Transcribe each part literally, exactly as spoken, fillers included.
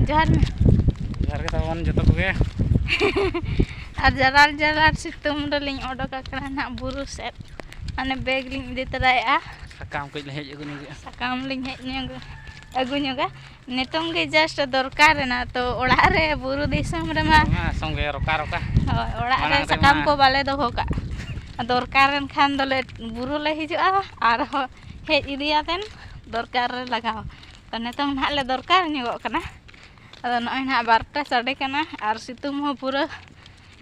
ᱡᱚᱦᱟᱨ ᱢᱮ᱾ ᱡᱚᱦᱟᱨ ᱜᱮ ᱛᱟᱵᱚᱱ ᱡᱚᱛᱚ ᱠᱚᱜᱮ᱾ ᱟᱨ ᱡᱟᱨᱟᱞ ᱡᱟᱨᱟᱞ ᱥᱤᱛᱩᱝ ᱨᱮᱞᱤᱧ ᱚᱰᱚᱠ ᱟᱠᱟᱱᱟ ᱱᱟᱦᱟᱜ ᱵᱩᱨᱩ ᱥᱮᱫ᱾ ᱢᱟᱱᱮ ᱵᱮᱜᱽ ᱞᱤᱧ ᱤᱫᱤ ᱛᱚᱨᱟᱭᱮᱫᱼᱟ᱾ ᱥᱟᱠᱟᱢ ᱠᱟᱹᱡ ᱞᱮ ᱦᱮᱡ ᱟᱹᱜᱩ ᱧᱚᱜᱮᱜᱼᱟ᱾ ᱥᱟᱠᱟᱢ ᱞᱤᱧ ᱦᱮᱡ ᱧᱚᱜ ᱟᱹᱜᱩ ᱧᱚᱜᱟ᱾ ᱱᱤᱛᱚᱝ ᱜᱮ just ᱫᱚᱨᱠᱟᱨ ᱮᱱᱟ, ᱛᱚ ᱚᱲᱟᱜ ᱨᱮ ᱵᱩᱨᱩ ᱫᱤᱥᱚᱢ ᱨᱮᱢᱟ ᱚᱱᱟ ᱥᱚᱸᱜᱮ ᱨᱚᱠᱟ ᱨᱚᱠᱟ᱾ ᱦᱳᱭ, ᱚᱲᱟᱜ ᱨᱮ ᱢᱟᱲᱟᱝ ᱥᱟᱠᱟᱢ ᱨᱮᱢᱟ ᱠᱚ ᱵᱟᱞᱮ ᱫᱚᱦᱚ ᱠᱟᱜᱼᱟ᱾ ᱫᱚᱨᱠᱟᱨ ᱮᱱ ᱠᱷᱟᱱ ᱫᱚᱞᱮ ᱵᱩᱨᱩ ᱞᱮ ᱦᱤᱡᱩᱜᱼᱟ, ᱟᱨᱦᱚᱸ ᱦᱮᱡ ᱤᱫᱤᱭᱟᱛᱮᱱ ᱫᱚᱨᱠᱟᱨ ᱨᱮ ᱞᱟᱜᱟᱣᱟ᱾ ᱛᱚ ᱱᱤᱛᱚᱝ ᱱᱟᱦᱟᱜ ᱞᱮ ᱫᱚᱨᱠᱟᱨ ᱧᱚᱜᱚᱜ ᱠᱟᱱᱟ᱾ ᱟᱫᱚ ᱱᱚᱜᱼᱚᱭ ᱱᱟᱦᱟᱜ ᱵᱟᱨᱚᱴᱟ ᱥᱟᱰᱮ ᱠᱟᱱᱟ ᱟᱨ ᱥᱤᱛᱩᱝ ᱦᱚᱸ ᱯᱩᱨᱟᱹ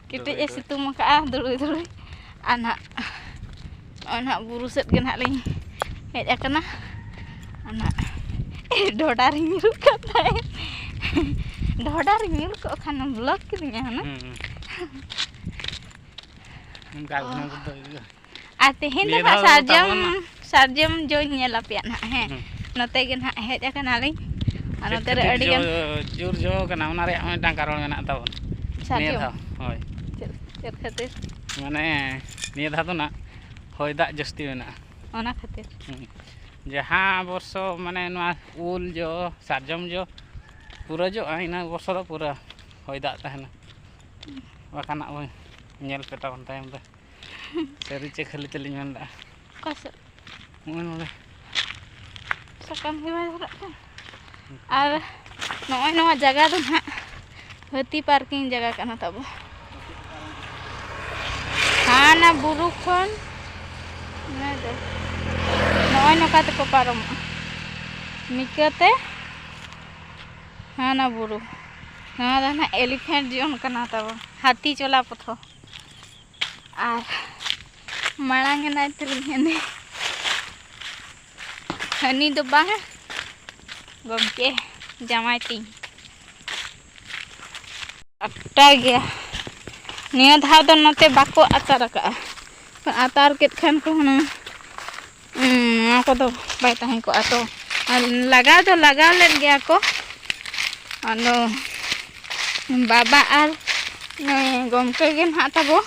ᱠᱮᱴᱮᱡ ᱮ ᱫᱩᱲᱩᱭ ᱫᱩᱲᱩᱭ᱾ ᱥᱤᱛᱩᱝ ᱟᱠᱟᱫᱼᱟ, ᱫᱩᱲᱩᱭ ᱫᱩᱲᱩᱭ᱾ ᱟᱨ ᱱᱟᱦᱟᱜ ᱱᱚᱜᱼᱚᱭ ᱱᱟᱦᱟᱜ ᱵᱩᱨᱩ ᱥᱮᱫ ᱜᱮ ᱱᱟᱦᱟᱜ ᱞᱤᱧ ᱦᱮᱡ ᱟᱠᱟᱱᱟ᱾ ᱟᱨ ᱱᱟᱦᱟᱜ ᱰᱷᱚᱰᱟ ᱨᱤᱧ ᱧᱩᱨᱩᱜ ᱠᱟᱱ ᱛᱟᱦᱮᱸᱫ᱾ ᱰᱷᱚᱰᱟ ᱨᱤᱧ ᱧᱩᱨ ᱠᱚᱜ ᱠᱷᱟᱱ vlog ᱠᱤᱫᱤᱧᱟ ᱦᱩᱱᱟᱹᱝ᱾ ᱦᱩᱸ, ᱦᱩᱸ᱾ ᱚᱱᱠᱟ ᱚ᱾ ᱜᱷᱚᱱᱚ ᱠᱚᱫᱚ ᱦᱩᱭᱩᱜᱼᱟ᱾ ᱟᱨ ᱛᱮᱦᱮᱧ ᱫᱚ ᱱᱤᱭᱟᱹ ᱱᱟᱦᱟᱜ ᱫᱷᱟᱣ ᱫᱚ ᱥᱟᱨᱡᱚᱢ, ᱛᱟᱵᱚᱱ ᱥᱟᱨᱡᱚᱢ ᱡᱚᱧ ᱧᱮᱞ ᱟᱯᱮᱭᱟ ᱱᱟᱦᱟᱜ, ᱦᱮᱸ᱾ ᱦᱩᱸ᱾ ᱱᱚᱛᱮ ᱜᱮ ᱱᱟᱦᱟᱜ ᱦᱮᱡ ᱟᱠᱟᱱᱟᱞᱤᱧ᱾ ᱟᱨ ᱪᱮᱫ ᱱᱚᱛᱮ ᱨᱮ ᱠᱷᱟᱹᱛᱤᱨ ᱟᱹᱰᱤ ᱡᱚ, ᱜᱟᱱ ᱡᱳᱨ ᱡᱚ ᱠᱟᱱᱟ, ᱚᱱᱟ ᱨᱮᱭᱟᱜ ᱦᱚᱸ ᱢᱤᱫᱴᱟᱝ ᱠᱟᱨᱚᱱ ᱢᱮᱱᱟᱜ ᱛᱟᱵᱚᱱ᱾ ᱱᱤᱭᱟᱹ ᱥᱟᱨᱡᱚᱢ? ᱫᱷᱟᱣ, ᱦᱳᱭ᱾ ᱪᱮᱫ, ᱪᱮᱫ ᱠᱷᱟᱹᱛᱤᱨ? ᱢᱟᱱᱮ, ᱱᱤᱭᱟᱹ ᱫᱷᱟᱣ ᱫᱚ ᱱᱟᱜ ᱦᱚᱭ ᱫᱟᱜ ᱡᱟᱹᱥᱛᱤ ᱢᱮᱱᱟᱜᱼᱟ᱾ ᱚᱱᱟ ᱠᱷᱟᱹᱛᱤᱨ? ᱦᱩᱸ᱾ ᱡᱟᱦᱟᱸ ᱵᱚᱨᱥᱚ, ᱢᱟᱱᱮ, ᱱᱚᱣᱟ ᱩᱞ ᱡᱚ, ᱥᱟᱨᱡᱚᱢ ᱡᱚ ᱯᱩᱨᱟᱹ ᱡᱚᱜᱼᱟ, ᱤᱱᱟᱹ ᱵᱚᱨᱥᱚ ᱫᱚ ᱯᱩᱨᱟᱹ ᱦᱚᱭ ᱫᱟᱜ ᱛᱟᱦᱮᱱᱟ᱾ ᱵᱟᱠᱷᱟᱱ ᱱᱟᱜ ᱵᱚᱱ ᱧᱮᱞ ᱯᱮ ᱛᱟᱵᱚᱱ ᱛᱟᱭᱚᱢ ᱛᱮ᱾ ᱥᱟᱹᱨᱤ ᱪᱮ ᱠᱷᱟᱹᱞᱤ ᱛᱮᱞᱤᱧ ᱢᱮᱱ ᱮᱫᱟ? ᱚᱠᱟ ᱥᱮᱫ? ᱱᱚᱜᱼᱚᱭ ᱱᱚᱰᱮ᱾ ᱥᱟᱠᱟᱢ ᱜᱮ ᱵᱟᱭ ᱫᱷᱚᱨᱟᱜ ᱠᱟᱱᱟ᱾ ᱟᱨ ᱱᱚᱜᱼᱚᱭ ᱱᱚᱣᱟ ᱡᱟᱭᱜᱟ ᱫᱚ ᱱᱟᱦᱟᱜ ᱦᱟᱹᱛᱤ parking ᱡᱟᱭᱜᱟ ᱠᱟᱱᱟ ᱛᱟᱵᱚ᱾ ᱦᱟᱱᱟ ᱵᱩᱨᱩ ᱠᱷᱚᱱ ᱱᱚᱰᱮ, ᱱᱚᱜᱼᱚᱭ ᱱᱚᱝᱠᱟ ᱛᱮᱠᱚ ᱯᱟᱨᱚᱢᱚᱜᱼᱟ, ᱱᱤᱠᱟᱹᱛᱮ ᱦᱟᱱᱟ ᱵᱩᱨᱩ᱾ ᱱᱚᱣᱟ ᱫᱚ ᱱᱟᱦᱟᱜ elephant zone ᱠᱟᱱᱟ ᱛᱟᱵᱚ, ᱦᱟᱹᱛᱤ ᱪᱚᱞᱟ ᱯᱚᱛᱷᱚ᱾ ᱟᱨ ᱢᱟᱲᱟᱝ ᱮᱱᱟᱭ ᱛᱟᱹᱞᱤᱧ ᱦᱟᱹᱱᱤ, ᱦᱟᱹᱱᱤ ᱫᱚ ᱵᱟᱝ, ᱜᱚᱢᱠᱮ ᱡᱟᱶᱟᱭ ᱛᱤᱧ᱾ ᱟᱴᱟ ᱜᱮᱭᱟ᱾ ᱱᱤᱭᱟᱹ ᱫᱷᱟᱣ ᱫᱚ ᱱᱚᱛᱮ ᱵᱟᱠᱚ ᱟᱛᱟᱨ ᱟᱠᱟᱫᱼᱟ᱾ ᱟᱛᱟᱨ ᱠᱮᱫ ᱠᱷᱟᱱ ᱠᱚ ᱦᱩᱱᱟᱹᱝ, ᱩᱸ, ᱱᱚᱣᱟ ᱠᱚᱫᱚ ᱵᱟᱭ ᱛᱟᱦᱮᱸ ᱠᱚᱜᱼᱟ ᱛᱚ᱾ ᱟᱨ ᱞᱟᱜᱟᱣ ᱫᱚ ᱞᱟᱜᱟᱣ ᱞᱮᱫ ᱜᱮᱭᱟ ᱠᱚ᱾ ᱟᱫᱚ ᱵᱟᱵᱟ ᱟᱨ ᱱᱩᱭ ᱜᱚᱢᱠᱮ ᱜᱮ ᱱᱟᱦᱟᱜ ᱛᱟᱵᱚ,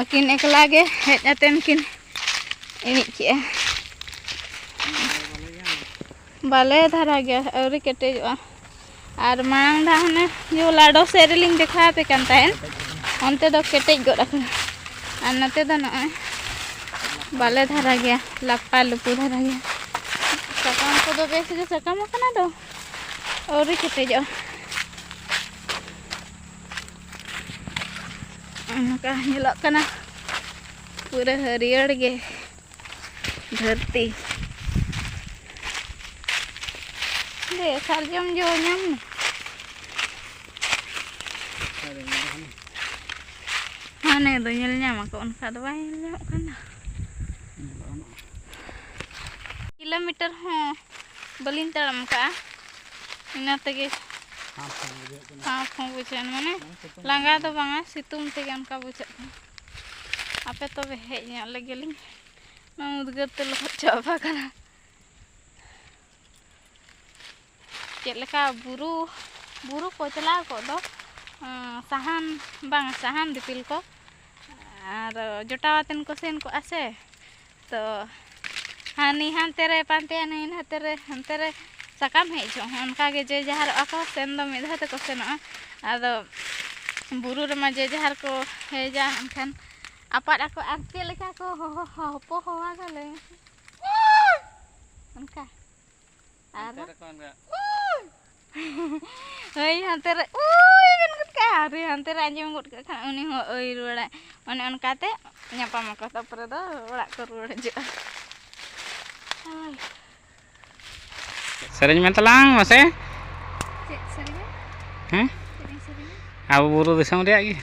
ᱟᱹᱠᱤᱱ ᱮᱠᱞᱟ ᱜᱮ ᱦᱮᱡ ᱟᱛᱮᱱ ᱠᱤᱱ ᱮᱱᱮᱡ ᱠᱮᱜᱼᱟ᱾ ᱵᱟᱞᱮ ᱫᱷᱟᱨᱟ ᱜᱮᱭᱟ, ᱟᱹᱣᱨᱤ ᱠᱮᱴᱮᱡᱚᱜᱼᱟ᱾ ᱟᱨ ᱢᱟᱲᱟᱝ ᱫᱷᱟᱣ ᱦᱟᱱᱮ ᱡᱚ ᱞᱟᱰᱚ ᱥᱮᱫ ᱨᱮᱞᱤᱧ ᱫᱮᱠᱷᱟᱣ ᱟᱯᱮ ᱠᱟᱱ ᱛᱟᱦᱮᱸᱫ, ᱚᱱᱛᱮ ᱫᱚ ᱠᱮᱴᱮᱡ ᱜᱚᱫ ᱟᱠᱟᱱᱟ᱾ ᱟᱨ ᱱᱚᱛᱮ ᱫᱚ ᱱᱚᱜᱼᱚᱭ ᱵᱟᱞᱮ ᱫᱷᱟᱨᱟ ᱜᱮᱭᱟ, ᱞᱟᱯᱟ ᱞᱩᱯᱩ ᱫᱷᱟᱨᱟ ᱜᱮᱭᱟ᱾ ᱥᱟᱠᱟᱢ ᱠᱚᱫᱚ ᱵᱮᱥ ᱜᱮ ᱥᱟᱠᱟᱢ ᱟᱠᱟᱱᱟ, ᱫᱚ ᱟᱹᱣᱨᱤ ᱠᱮᱴᱮᱡᱚᱜᱼᱟ᱾ ᱚᱱᱠᱟ ᱧᱮᱞᱚᱜ ᱠᱟᱱᱟ, ᱯᱩᱨᱟᱹ ᱦᱟᱹᱨᱭᱟᱹᱲ ᱜᱮ ᱫᱷᱟᱹᱨᱛᱤ᱾ ᱫᱮ, ᱥᱟᱨᱡᱚᱢ ᱡᱚ ᱧᱟᱢ ᱢᱮ᱾ ᱦᱟᱱᱮ ᱫᱚ ᱧᱮᱞ ᱧᱟᱢ ᱟᱠᱚ, ᱚᱱᱠᱟ ᱫᱚ ᱵᱟᱭ ᱧᱮᱞ ᱧᱟᱢᱚᱜ ᱠᱟᱱᱟ᱾ ᱠᱤᱞᱳᱢᱤᱴᱟᱨ ᱦᱚᱸ ᱵᱟᱹᱞᱤᱧ ᱛᱟᱲᱟᱢ ᱟᱠᱟᱫᱼᱟ, ᱤᱱᱟᱹ ᱛᱮᱜᱮ ᱦᱟᱸᱯ ᱦᱚᱸ ᱵᱩᱡᱷᱟᱹᱜ ᱠᱟᱱᱟ᱾ ᱦᱟᱸᱯ ᱦᱚᱸ ᱵᱩᱡᱷᱟᱹᱜ ᱠᱟᱱᱟ, ᱢᱟᱱᱮ ᱥᱤᱛᱩᱝ ᱞᱟᱸᱜᱟ ᱠᱟᱱᱟ᱾ ᱫᱚ ᱵᱟᱝᱟ, ᱥᱤᱛᱩᱝ ᱛᱮᱜᱮ ᱚᱱᱠᱟ ᱵᱩᱡᱷᱟᱹᱜ ᱠᱟᱱᱟ᱾ ᱟᱯᱮ ᱛᱚᱵᱮ ᱦᱮᱡ ᱧᱚᱜ ᱞᱮᱜᱮ ᱞᱤᱧ, ᱱᱚᱣᱟ ᱩᱫᱽᱜᱟᱹᱨ ᱛᱮ ᱞᱚᱦᱚᱫ ᱪᱟᱵᱟ ᱠᱟᱱᱟ᱾ ᱪᱮᱫ ᱞᱮᱠᱟ ᱵᱩᱨᱩ, ᱵᱩᱨᱩ ᱠᱚ ᱪᱟᱞᱟᱣ ᱠᱚᱜ ᱫᱚ, ᱟᱸ, ᱥᱟᱦᱟᱱ, ᱵᱟᱝ, ᱥᱟᱦᱟᱱ ᱫᱤᱯᱤᱞ ᱠᱚ ᱟᱨ ᱡᱚᱴᱟᱣ ᱟᱛᱮᱱ ᱠᱚ ᱥᱮᱱ ᱠᱚᱜᱼᱟ ᱥᱮ, ᱛᱚ ᱦᱟᱹᱱᱤ ᱦᱟᱱᱛᱮ ᱨᱮ ᱯᱟᱱᱛᱮᱭᱟ, ᱱᱩᱭ ᱱᱟᱛᱮ ᱨᱮ, ᱦᱟᱱᱛᱮ ᱨᱮ ᱥᱟᱠᱟᱢ ᱦᱮᱡ ᱡᱚᱦᱚᱜ ᱦᱚᱸ ᱚᱱᱠᱟ ᱜᱮ ᱡᱮ ᱡᱟᱦᱟᱨᱚᱜᱼᱟ ᱠᱚ, ᱥᱮᱱ ᱫᱚ ᱢᱤᱫ ᱫᱷᱟᱣ ᱛᱮᱠᱚ ᱥᱮᱱᱚᱜᱼᱟ᱾ ᱟᱫᱚ ᱵᱩᱨᱩ ᱨᱮᱢᱟ ᱡᱮ ᱡᱟᱦᱟᱨ ᱠᱚ ᱦᱮᱡᱟ, ᱮᱱᱠᱷᱟᱱ ᱟᱯᱟᱫ ᱟᱠᱚ ᱟᱨ ᱪᱮᱫ ᱞᱮᱠᱟ ᱠᱚ ᱦᱚᱦᱚ, ᱦᱚᱯᱚ ᱦᱚᱦᱚᱣᱟᱠᱚ ᱞᱟᱹᱭ ᱢᱮᱥᱮ? ᱚᱱᱠᱟ᱾ ᱟᱨ ᱦᱟᱱᱛᱮ ᱨᱮᱠᱚ ᱚᱱᱠᱟ᱾ ᱦᱳᱭ, ᱦᱟᱱᱛᱮ ᱨᱮ ᱩᱭ ᱢᱮᱱ ᱜᱚᱫ ᱠᱟᱜᱼᱟ, ᱟᱨ ᱦᱟᱱᱛᱮ ᱨᱮ ᱟᱸᱡᱚᱢ ᱜᱚᱫ ᱠᱟᱜ ᱠᱷᱟᱱ ᱩᱱᱤ ᱦᱚᱸ ᱟᱹᱭ ᱨᱩᱣᱟᱹᱲᱟᱭ᱾ ᱚᱱᱮ ᱚᱱᱠᱟᱛᱮ ᱧᱟᱯᱟᱢ ᱟᱠᱚ, ᱛᱟᱨᱯᱚᱨᱮ ᱫᱚ ᱚᱲᱟᱜ ᱠᱚ ᱨᱩᱣᱟᱹᱲ ᱦᱤᱡᱩᱜᱼᱟ᱾ ᱦᱳᱭ᱾ ᱥᱮᱨᱮᱧ ᱢᱮ ᱛᱟᱞᱟᱝ ᱢᱟᱥᱮ᱾ ᱪᱮᱫ ᱥᱮᱨᱮᱧ? ᱦᱮᱸ? ᱪᱮᱫ ᱤᱧ ᱥᱮᱨᱮᱧᱟ? ᱟᱵᱚ ᱵᱩᱨᱩ ᱫᱤᱥᱚᱢ ᱨᱮᱭᱟᱜ ᱜᱮ᱾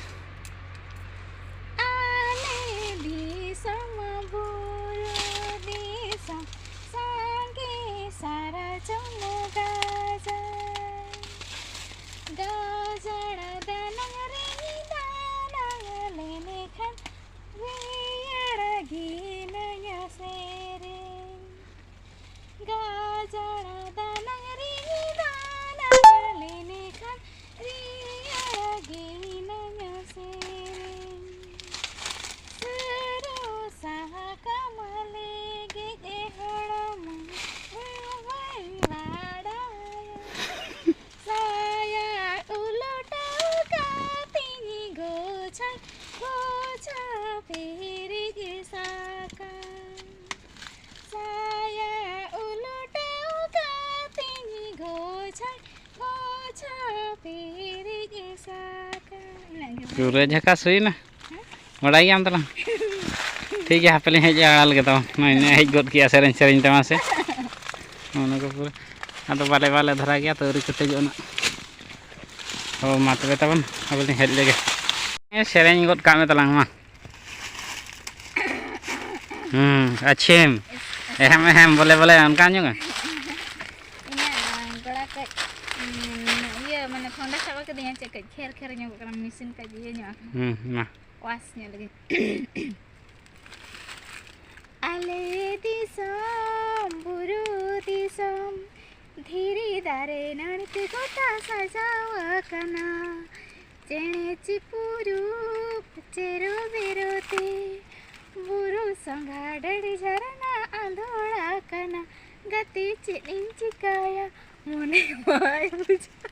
ᱟᱞᱮ ᱫᱤᱥᱚᱢ ᱵᱩᱨᱩ ᱫᱤᱥᱚᱢ, ᱥᱟᱸᱜᱮ ᱥᱟᱨᱡᱚᱢ ᱜᱟᱡᱟᱲ᱾ ᱜᱟᱡᱟᱲ ᱫᱟᱱᱟᱝ ᱨᱮ ᱫᱟᱱᱟᱝ ᱞᱮᱱᱠᱷᱟᱱ, ᱨᱮᱭᱟᱲ ᱜᱮ ᱱᱟᱭᱟ ᱥᱮᱨᱮᱧ᱾ ᱜᱟᱡᱟᱲ ᱫᱟᱱᱟᱝ ᱨᱮ ᱫᱟᱱᱟᱝ ᱞᱮᱱᱠᱷᱟᱱ, ᱨᱮᱭᱟᱲ ᱜᱮ ᱱᱟᱭᱟ ᱵᱚᱪᱷᱚᱨ ᱯᱮᱨᱮᱡ ᱮ ᱥᱟᱠᱟᱢ᱾ ᱤᱱᱟᱹᱜ ᱜᱮ᱾ ᱯᱩᱨᱟᱹ ᱡᱷᱟᱠᱟᱥ ᱦᱩᱭᱱᱟ᱾ ᱦᱮᱸ? ᱵᱟᱰᱟᱭ ᱜᱮᱭᱟᱢ ᱛᱟᱞᱟᱝ᱾ ᱴᱷᱤᱠ ᱜᱮᱭᱟ, ᱦᱟᱯᱮ ᱞᱤᱧ ᱦᱮᱡ ᱟᱲᱟᱜ ᱞᱮᱜᱮ ᱛᱟᱵᱚᱱ᱾ ᱱᱚᱜᱼᱚᱭ ᱱᱤᱭᱟᱹ ᱦᱮᱡ ᱜᱚᱫ ᱠᱮᱜᱼᱟ ᱥᱮᱨᱮᱧ ᱥᱮᱨᱮᱧ ᱛᱮ, ᱢᱟᱥᱮ᱾ ᱚᱱᱟ ᱠᱚ ᱯᱩᱨᱟᱹ ᱟᱫᱚ ᱵᱟᱞᱮ, ᱵᱟᱞᱮ ᱫᱷᱟᱨᱟ ᱜᱮᱭᱟ ᱛᱚ, ᱟᱹᱣᱨᱤ ᱠᱮᱴᱮᱡᱚᱜᱼᱟ ᱱᱟᱜ᱾ ᱦᱳ, ᱢᱟ ᱛᱚᱵᱮ ᱛᱟᱵᱚᱱ, ᱟᱵᱚ ᱞᱤᱧ ᱦᱮᱡ ᱞᱮᱜᱮ᱾ ᱦᱮᱸ, ᱥᱮᱨᱮᱧ ᱜᱚᱫ ᱠᱟᱜ ᱢᱮ ᱛᱟᱞᱟᱝ ᱢᱟ᱾ ᱦᱩᱸ, ᱟᱪᱪᱷᱮᱢ᱾ ᱮᱦᱮᱢ, ᱮᱦᱮᱢ, ᱵᱚᱞᱮ, ᱵᱚᱞᱮ, ᱚᱱᱠᱟ ᱟᱸᱡᱚᱢᱟ? ᱤᱧᱟᱹᱜ ᱜᱚᱲᱟ ᱠᱟᱹᱡ, ᱩᱸ, ᱤᱭᱟᱹ, ᱢᱟᱱᱮ, ᱯᱷᱚᱱᱰᱟ ᱥᱟᱵ ᱠᱟᱹᱫᱤᱧᱟ, ᱪᱮᱫ ᱠᱟᱹᱡ ᱠᱷᱮᱨ ᱠᱷᱮᱨ ᱧᱚᱜᱚᱜ ᱠᱟᱱᱟ, ᱢᱮᱥᱤᱱ ᱠᱟᱹᱡ ᱤᱭᱟᱹ ᱧᱚᱜ ᱟᱠᱟᱱᱟ᱾ ᱦᱩᱸ, ᱢᱟ᱾ ᱣᱟᱥ ᱧᱚᱜ ᱞᱟᱹᱜᱤᱫ᱾ ᱟᱞᱮ ᱫᱤᱥᱚᱢ ᱵᱩᱨᱩ ᱫᱤᱥᱚᱢ, ᱫᱷᱤᱨᱤ ᱫᱟᱨᱮ ᱱᱟᱹᱲᱤ ᱛᱮ ᱜᱚᱴᱟ ᱥᱟᱡᱟᱣ ᱟᱠᱟᱱᱟ᱾ ᱪᱮᱬᱮ ᱪᱤᱯᱨᱩ ᱪᱮᱨᱚ ᱵᱮᱨᱚ ᱛᱮ, ᱵᱩᱨᱩ ᱥᱚᱸᱜᱷᱟ ᱰᱟᱹᱰᱤ ᱡᱷᱟᱨᱱᱟ ᱟᱸᱫᱳᱲ ᱟᱠᱟᱱᱟ᱾ ᱜᱟᱛᱮ ᱪᱮᱫ ᱤᱧ ᱪᱤᱠᱟᱹᱭᱟ, ᱢᱚᱱᱮ ᱵᱟᱭ ᱵᱩᱡᱷᱟᱹᱣ᱾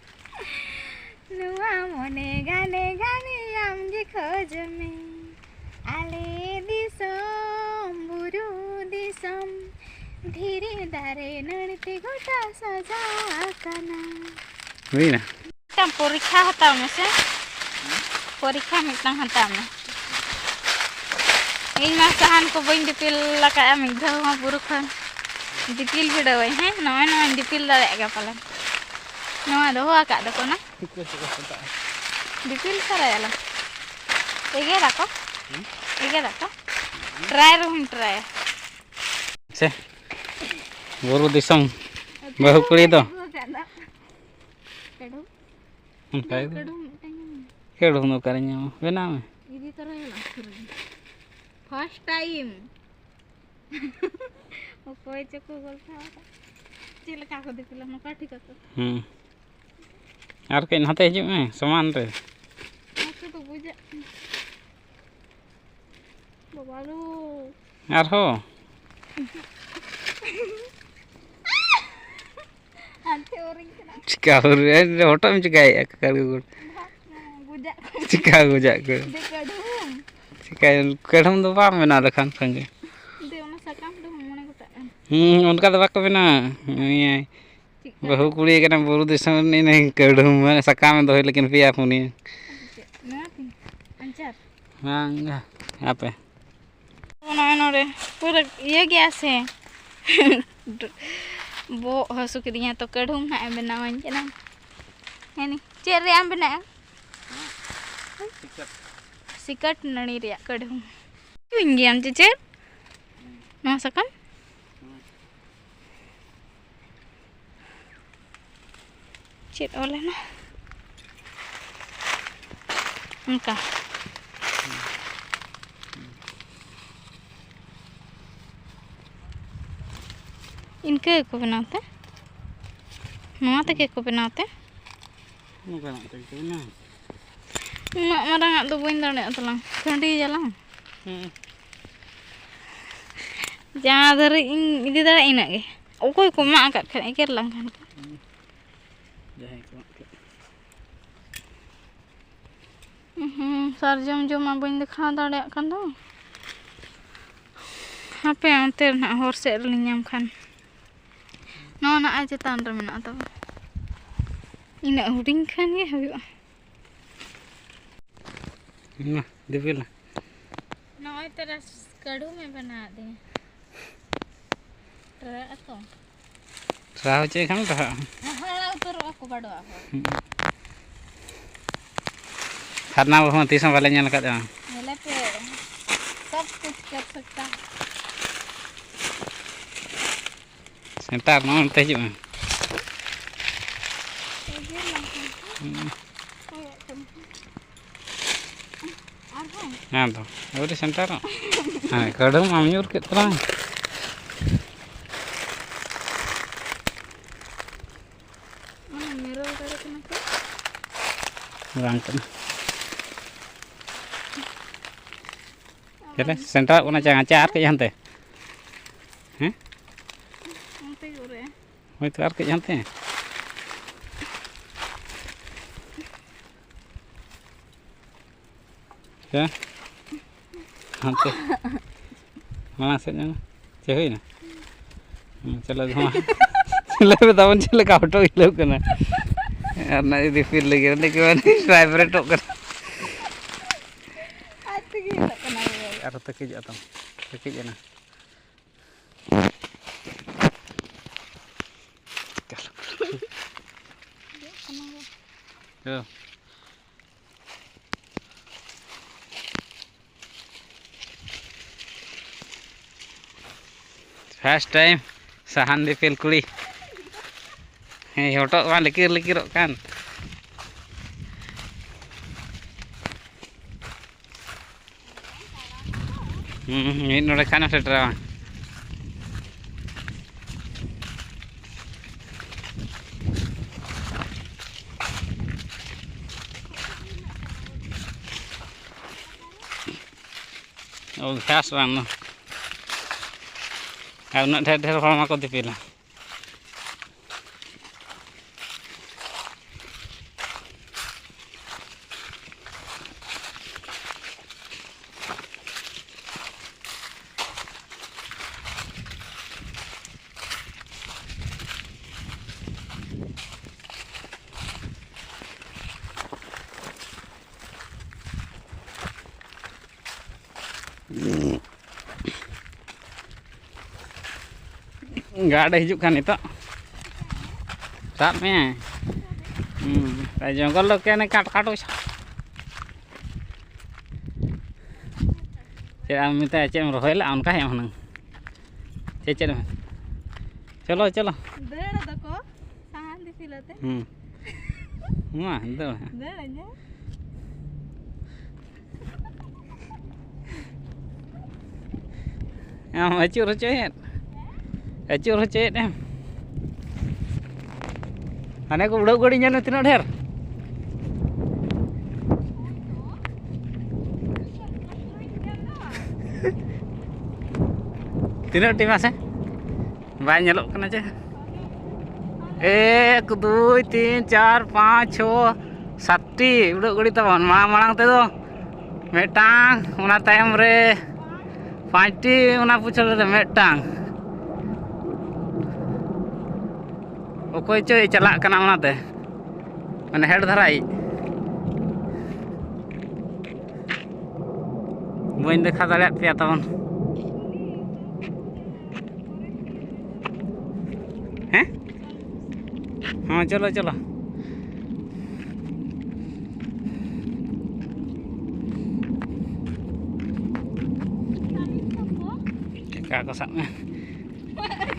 ᱱᱚᱣᱟ ᱢᱚᱱᱮ ᱜᱟᱱᱮ ᱜᱟᱱᱮ ᱟᱢ ᱜᱮ ᱠᱷᱚᱡᱽ ᱢᱮ᱾ ᱟᱞᱮ ᱫᱤᱥᱚᱢ ᱵᱩᱨᱩ ᱫᱤᱥᱚᱢ, ᱫᱷᱤᱨᱤ ᱫᱟᱨᱮ ᱱᱟᱹᱲᱤ ᱛᱮ ᱜᱚᱴᱟ ᱥᱟᱡᱟᱣ ᱟᱠᱟᱱᱟ᱾ ᱦᱩᱭᱱᱟ? ᱢᱤᱫᱴᱟᱝ ᱯᱚᱨᱤᱠᱠᱷᱟ ᱦᱟᱛᱟᱣ ᱢᱮᱥᱮ᱾ ᱯᱚᱨᱤᱠᱠᱷᱟ ᱢᱤᱫᱴᱟᱝ ᱦᱟᱛᱟᱣ ᱢᱮ᱾ ᱤᱧ ᱢᱟ ᱥᱟᱦᱟᱱ ᱠᱚ ᱵᱟᱹᱧ ᱫᱤᱯᱤᱞ ᱟᱠᱟᱫᱼᱟ ᱢᱤᱫ ᱫᱷᱟᱣ ᱦᱚᱸ ᱵᱩᱨᱩ ᱠᱷᱚᱱ᱾ ᱫᱤᱯᱤᱞ ᱵᱷᱤᱲᱟᱹᱣᱟᱹᱧ, ᱦᱮᱸ? ᱱᱚᱜᱼᱚᱭ ᱱᱚᱣᱟᱧ ᱫᱤᱯᱤᱞ ᱫᱟᱲᱮᱭᱟᱜ ᱜᱮᱭᱟ ᱯᱟᱞᱮᱱ᱾ ᱱᱚᱣᱟ ᱫᱚᱦᱚ ᱟᱠᱟᱫ ᱫᱚᱠᱚ ᱚᱱᱟ᱾ ᱫᱤᱯᱤᱞ ᱥᱟᱨᱟᱭᱟᱞᱟᱝ᱾ ᱮᱜᱮᱨᱟᱠᱚ? ᱦᱩᱸ? ᱮᱜᱮᱨᱟᱠᱚ? ᱴᱨᱟᱭ ᱨᱮᱦᱚᱸᱧ ᱴᱨᱟᱭᱟ᱾ ᱥᱮ ᱵᱩᱨᱩ ᱫᱤᱥᱚᱢ ᱵᱟᱹᱦᱩ ᱠᱩᱲᱤ ᱫᱚ᱾ ᱟᱹᱜᱩ ᱟᱠᱟᱫ ᱫᱚ᱾ ᱠᱟᱹᱰᱩ᱾ ᱚᱱᱠᱟ ᱜᱮ᱾ ᱠᱟᱹᱰᱩ ᱢᱤᱫᱴᱟᱝ᱾ ᱠᱟᱹᱰᱩ ᱫᱚ ᱚᱠᱟᱨᱮ ᱧᱟᱢᱟ? ᱵᱮᱱᱟᱣ ᱢᱮ᱾ ᱤᱫᱤ ᱛᱚᱨᱟᱭᱟᱞᱟᱝ ᱥᱩᱨ ᱨᱮ᱾ First time. ᱚᱠᱚᱭ ᱪᱚᱠᱚ ᱜᱚᱞᱯᱷᱟᱣ ᱟᱠᱟᱫ᱾ ᱪᱮᱫ ᱞᱮᱠᱟ ᱠᱚ ᱫᱤᱯᱤᱞᱟ ᱱᱚᱝᱠᱟ ᱴᱷᱤᱠ ᱟᱠᱚ? ᱦᱩᱸ᱾ ᱟᱨ ᱠᱟᱹᱡ ᱱᱟᱛᱮ ᱦᱤᱡᱩᱜ ᱢᱮ, ᱥᱚᱢᱟᱱ ᱨᱮ᱾ ᱱᱚᱛᱮ ᱫᱚ ᱵᱩᱡᱷᱟᱹᱜ ᱠᱟᱱᱟ᱾ ᱵᱟᱵᱟ ᱞᱳ᱾ ᱟᱨᱦᱚᱸ? ᱦᱟᱱᱛᱮ ᱚᱨᱤᱧ ᱠᱟᱱᱟ᱾ ᱪᱤᱠᱟ ᱚᱨ-, ᱦᱚᱴᱚᱜ ᱮᱢ ᱪᱤᱠᱟᱭᱮᱫᱼᱟ, ᱠᱟᱠᱟᱲ ᱜᱚᱜᱚᱲ? ᱵᱩᱡᱟᱜ ᱠᱚ᱾ ᱪᱤᱠᱟ ᱵᱩᱡᱟᱜ ᱠᱚ? ᱫᱮ ᱠᱟᱹᱰᱷᱩᱢ᱾ ᱪᱤᱠᱟᱹᱭ, ᱠᱟᱹᱰᱷᱩᱢ ᱫᱚ ᱵᱟᱢ ᱵᱮᱱᱟᱣ ᱞᱮᱠᱷᱟᱱ ᱥᱟᱸᱜᱮ᱾ ᱫᱮ ᱚᱱᱟ ᱥᱟᱠᱟᱢ ᱫᱚ ᱢᱚᱬᱮ ᱜᱚᱴᱟᱝ ᱮᱢ᱾ ᱦᱩᱸ, ᱚᱱᱠᱟ ᱫᱚ ᱵᱟᱠᱚ ᱵᱮᱱᱟᱣᱟ᱾ ᱱᱤᱭᱟᱹ ᱵᱟᱹᱦᱩ ᱠᱩᱲᱤ ᱠᱟᱱᱟ ᱵᱩᱨᱩ ᱫᱤᱥᱚᱢ ᱨᱤᱱᱤᱡ, ᱤᱱᱟᱹ ᱠᱟᱹᱰᱷᱩᱢ ᱢᱟᱱᱮ ᱥᱟᱠᱟᱢᱮ ᱫᱚᱦᱚᱭ ᱞᱟᱹᱜᱤᱫ ᱯᱮᱭᱟ ᱯᱩᱱᱭᱟᱹ᱾ ᱱᱚᱣᱟ ᱠᱤ ᱟᱧᱪᱟᱨ? ᱵᱟᱝ, ᱦᱟᱯᱮ᱾ ᱱᱚᱜᱼᱚᱭ ᱱᱚᱰᱮ ᱯᱩᱨᱟᱹ ᱤᱭᱟᱹ ᱜᱮᱭᱟ ᱥᱮ᱾ ᱵᱚᱦᱚᱜ ᱦᱟᱹᱥᱩ ᱠᱤᱫᱤᱧᱟ ᱛᱚ, ᱠᱟᱹᱰᱷᱩᱢ ᱱᱟᱦᱟᱜ ᱮ ᱵᱮᱱᱟᱣᱟᱹᱧ ᱠᱟᱱᱟ᱾ ᱦᱮᱸ ᱱᱤ, ᱪᱮᱫ ᱨᱮᱭᱟᱜ ᱮᱢ ᱵᱮᱱᱟᱣᱟ? ᱥᱤᱠᱟᱹᱴ ᱱᱟᱹᱲᱤ ᱨᱮᱭᱟᱜ ᱠᱟᱹᱰᱷᱩᱢ᱾ ᱤᱧ ᱜᱮᱭᱟᱢ ᱪᱮ ᱪᱮᱫ? ᱱᱚᱣᱟ ᱥᱟᱠᱟᱢ? ᱪᱮᱫ ᱚᱞ ᱮᱱᱟ? ᱚᱱᱠᱟ᱾ ᱤᱱᱠᱟᱹ ᱜᱮᱠᱚ ᱵᱮᱱᱟᱣ ᱛᱮ? ᱱᱚᱣᱟ ᱛᱮᱜᱮ ᱠᱚ ᱵᱮᱱᱟᱣ ᱛᱮ? ᱱᱚᱝᱠᱟᱱᱟᱜ ᱛᱮᱜᱮ ᱠᱚ ᱵᱮᱱᱟᱣᱟ᱾ ᱩᱱᱟᱹᱜ ᱢᱟᱨᱟᱝ ᱟᱜ ᱫᱚ ᱵᱟᱹᱧ ᱫᱟᱲᱮᱭᱟᱜᱼᱟ ᱛᱟᱞᱟᱝ, ᱠᱷᱟᱹᱱᱰᱤ ᱡᱟᱞᱟᱝ᱾ ᱦᱮᱸ᱾ ᱡᱟᱦᱟᱸ ᱫᱷᱟᱹᱨᱤᱡ ᱤᱧ ᱤᱫᱤ ᱫᱟᱲᱮᱭᱟᱜᱼᱟ ᱤᱱᱟᱹᱜ ᱜᱮ᱾ ᱚᱠᱚᱭ ᱠᱚ ᱢᱟᱜ ᱟᱠᱟᱫ ᱠᱷᱟᱱ ᱮᱜᱮᱨ ᱞᱟᱝ ᱠᱷᱟᱱ ᱠᱚ᱾ ᱦᱮᱸ᱾ ᱡᱟᱦᱟᱸᱭ ᱠᱚ ᱢᱟᱜ ᱠᱮᱫ᱾ ᱦᱩᱸ, ᱥᱟᱨᱡᱚᱢ ᱡᱚ ᱢᱟ ᱵᱟᱹᱧ ᱫᱮᱠᱷᱟᱣ ᱫᱟᱲᱮᱭᱟᱜ ᱠᱟᱱ ᱫᱚ᱾ ᱦᱟᱯᱮ ᱚᱱᱛᱮ ᱨᱮ ᱱᱟᱦᱟᱜ ᱦᱚᱨ ᱥᱮᱫ ᱨᱮᱞᱤᱧ ᱧᱟᱢ ᱠᱷᱟᱱ᱾ ᱱᱚᱣᱟ ᱱᱟᱜ ᱟᱭ ᱪᱮᱛᱟᱱ ᱨᱮ ᱢᱮᱱᱟᱜ ᱛᱟᱵᱚᱱ᱾ ᱤᱱᱟᱹᱜ ᱦᱩᱰᱤᱧ ᱠᱷᱟᱱ ᱜᱮ ᱦᱩᱭᱩᱜᱼᱟ᱾ ᱢᱟ, ᱫᱮᱵᱤᱞᱟ᱾ ᱱᱚᱜᱼᱚᱭ ᱛᱚᱨᱟ ᱠᱟᱹᱰᱷᱩᱢ ᱮ ᱵᱮᱱᱟᱣ ᱟᱫᱤᱧᱟ᱾ ᱨᱟᱜ ᱟᱛᱚ᱾ ᱨᱟᱦᱟ ᱦᱚᱪᱚᱭ ᱠᱷᱟᱱ ᱨᱟᱦᱟᱜᱼᱟ᱾ ᱦᱟᱦᱟᱲᱟ ᱩᱛᱟᱹᱨᱚᱜᱼᱟ ᱠᱚ ᱵᱟᱰᱚᱜᱼᱟ ᱠᱚ᱾ ᱦᱩᱸ᱾ ᱯᱷᱟᱨᱱᱟ ᱵᱟᱹᱦᱩ ᱦᱚᱸ ᱛᱤᱥ ᱦᱚᱸ ᱵᱟᱞᱮ ᱧᱮᱞ ᱟᱠᱟᱫᱼᱟ᱾ ᱧᱮᱞᱮ ᱯᱮ, ᱥᱚᱵ ᱠᱩᱪ ᱠᱟᱨ ᱥᱟᱠᱛᱟ ᱦᱮ᱾ ᱥᱮᱱᱴᱟᱨ ᱱᱚᱜᱼᱚ ᱱᱚᱱᱛᱮ ᱦᱤᱡᱩᱜ ᱢᱮ᱾ ᱦᱩᱸ᱾ ᱦᱮᱸ ᱛᱚ, ᱟᱹᱣᱨᱤ ᱥᱮᱱᱴᱟᱨᱚᱜ᱾ ᱦᱮᱸ, ᱠᱟᱹᱰᱷᱩᱢ ᱟᱢ ᱧᱩᱨ ᱠᱮᱫ ᱛᱟᱞᱟᱝ᱾ ᱚᱱᱟ ᱢᱮᱨᱚᱞ ᱫᱟᱨᱮ ᱠᱟᱱᱟ ᱠᱚ᱾ ᱵᱟᱝ ᱠᱟᱱᱟ᱾ ᱪᱮᱞᱮ ᱥᱮᱱᱴᱟᱨᱚᱜ ᱠᱟᱱᱟ ᱪᱮ, ᱦᱟᱱᱛᱮ ᱟᱨ ᱠᱟᱹᱡ ᱦᱟᱱᱛᱮ᱾ ᱦᱮᱸ? ᱚᱱᱛᱮ ᱜᱮ ᱩᱨᱮ᱾ ᱦᱳᱭ ᱛᱚ, ᱟᱨ ᱠᱟᱹᱡ ᱦᱟᱱᱛᱮ᱾ ᱪᱮ? ᱦᱟᱱᱛᱮ᱾ ᱢᱟᱲᱟᱝ ᱥᱮᱫ ᱧᱟᱢᱟ᱾ ᱪᱮ ᱦᱩᱭᱱᱟ? ᱦᱩᱸ, ᱪᱚᱞᱚ ᱡᱚᱢᱟ᱾ ᱞᱟᱹᱭ ᱢᱮ ᱛᱟᱵᱚᱱ ᱪᱮᱫ ᱞᱮᱠᱟ ᱦᱚᱴᱚᱜ ᱦᱤᱞᱟᱹᱜ ᱠᱟᱱᱟ᱾ ᱟᱨ ᱱᱟ ᱡᱩᱫᱤ ᱯᱷᱤᱞ ᱞᱟᱹᱜᱤᱫ ᱚᱸᱰᱮ ᱠᱤ ᱢᱟᱱᱮ ᱵᱷᱟᱭᱵᱨᱮᱴᱚᱜ ᱠᱟᱱᱟ᱾ ᱟᱡ ᱛᱮᱜᱮ ᱦᱤᱞᱟᱹᱜ ᱠᱟᱱᱟ᱾ ᱟᱨᱚ ᱛᱟᱹᱠᱤᱡᱚᱜᱼᱟ ᱛᱟᱢ᱾ ᱛᱟᱹᱠᱤᱡ ᱮᱱᱟ᱾ ᱪᱚᱞᱚ᱾ ᱯᱷᱟᱥᱴ ᱴᱟᱭᱤᱢ ᱥᱟᱦᱟᱱ ᱫᱤᱯᱤᱞ ᱠᱩᱲᱤ᱾ ᱦᱮᱸ, ᱦᱚᱴᱚᱜ ᱢᱟ ᱞᱤᱠᱤᱨ ᱞᱤᱠᱤᱨᱚᱜ ᱠᱟᱱ᱾ ᱦᱩᱸ, ᱢᱤᱫ ᱱᱚᱰᱮ ᱠᱷᱟᱱᱮᱢ ᱥᱮᱴᱮᱨᱟ ᱵᱟᱝ? ᱚᱵᱷᱭᱟᱥ ᱵᱟᱝ ᱫᱚ᱾ ᱟᱨ ᱩᱱᱟᱹᱜ ᱰᱷᱮᱨ ᱰᱷᱮᱨ ᱦᱚᱲ ᱢᱟᱠᱚ ᱫᱤᱯᱤᱞᱟ᱾ ᱜᱟᱨᱰ ᱮ ᱦᱤᱡᱩᱜ ᱠᱟᱱ ᱱᱤᱛᱚᱜ᱾ ᱥᱟᱵ ᱢᱮᱭᱟᱭ᱾ ᱦᱩᱸ, ᱡᱚᱝᱜᱚᱞ ᱫᱚ ᱠᱮᱱᱮ ᱠᱟᱴ ᱠᱟᱴ ᱪᱮᱫ ᱮᱢ ᱢᱮᱛᱟᱭᱟ? ᱪᱮᱫ ᱮᱢ ᱨᱚᱦᱚᱭ ᱞᱮᱫᱼᱟ ᱚᱱᱠᱟ ᱦᱮᱡ ᱦᱩᱱᱟᱹᱝ᱾ ᱪᱮᱫ ᱪᱮᱫ ᱮᱢ? ᱪᱚᱞᱚ ᱪᱚᱞᱚ᱾ ᱫᱟᱹᱲ ᱫᱚᱠᱚ ᱥᱟᱦᱟᱱ ᱫᱤᱯᱤᱞ ᱟᱛᱮ᱾ ᱦᱩᱸ᱾ ᱢᱟ ᱫᱟᱹᱲ᱾ ᱫᱟᱹᱲ ᱟᱹᱧ ᱦᱮᱸ᱾ ᱟᱢ ᱟᱹᱪᱩᱨ ᱦᱚᱪᱚᱭᱮᱫ, ᱟᱹᱪᱩᱨ ᱦᱚᱪᱚᱭᱮᱫ ᱮᱢ᱾ ᱦᱟᱱᱮ ᱠᱚ ᱩᱰᱟᱹᱣ ᱜᱟᱹᱰᱤ ᱧᱮᱞ ᱢᱮ ᱛᱤᱱᱟᱹᱜ ᱰᱷᱮᱨ᱾ ᱛᱤᱱᱟᱹᱜ ᱴᱤ ᱢᱟᱥᱮ? ᱵᱟᱭ ᱧᱮᱞᱚᱜ ᱠᱟᱱᱟ ᱪᱮ? ᱮᱠ, ᱫᱩᱭ, ᱛᱤᱱ, ᱪᱟᱨ, ᱯᱟᱸᱪ, ᱪᱷᱚ, ᱥᱟᱛᱴᱤ ᱩᱰᱟᱹᱜ ᱜᱟᱹᱰᱤ ᱛᱟᱵᱚᱱ᱾ ᱢᱟᱲᱟᱝ, ᱢᱟᱲᱟᱝ ᱛᱮᱫᱚ ᱢᱤᱫᱴᱟᱝ, ᱚᱱᱟ ᱛᱟᱭᱚᱢ ᱨᱮ ᱯᱟᱸᱪᱴᱤ, ᱚᱱᱟ ᱯᱩᱪᱷᱟᱹ ᱨᱮ ᱢᱤᱫᱴᱟᱝ᱾ ᱚᱠᱚᱭ ᱪᱚᱭ ᱪᱟᱞᱟᱜ ᱠᱟᱱᱟ ᱚᱱᱟᱛᱮ, ᱢᱟᱱᱮ ᱦᱮᱰ ᱫᱷᱟᱨᱟᱭᱤᱡ᱾ ᱵᱟᱹᱧ ᱫᱮᱠᱷᱟᱣ ᱫᱟᱲᱮᱭᱟᱜ ᱯᱮᱭᱟ ᱛᱟᱵᱚᱱ᱾ ᱦᱮᱸ? ᱦᱚᱸ, ᱪᱚᱞᱚ, ᱪᱚᱞᱚ᱾ ᱪᱟᱠᱟ ᱠᱚ ᱥᱟᱵ ᱢᱮ᱾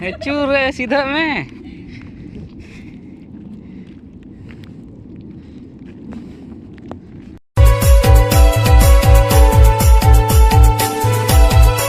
ᱟᱹᱪᱩᱨ ᱨᱮ ᱥᱤᱫᱷᱟᱹᱜ ᱢᱮ᱾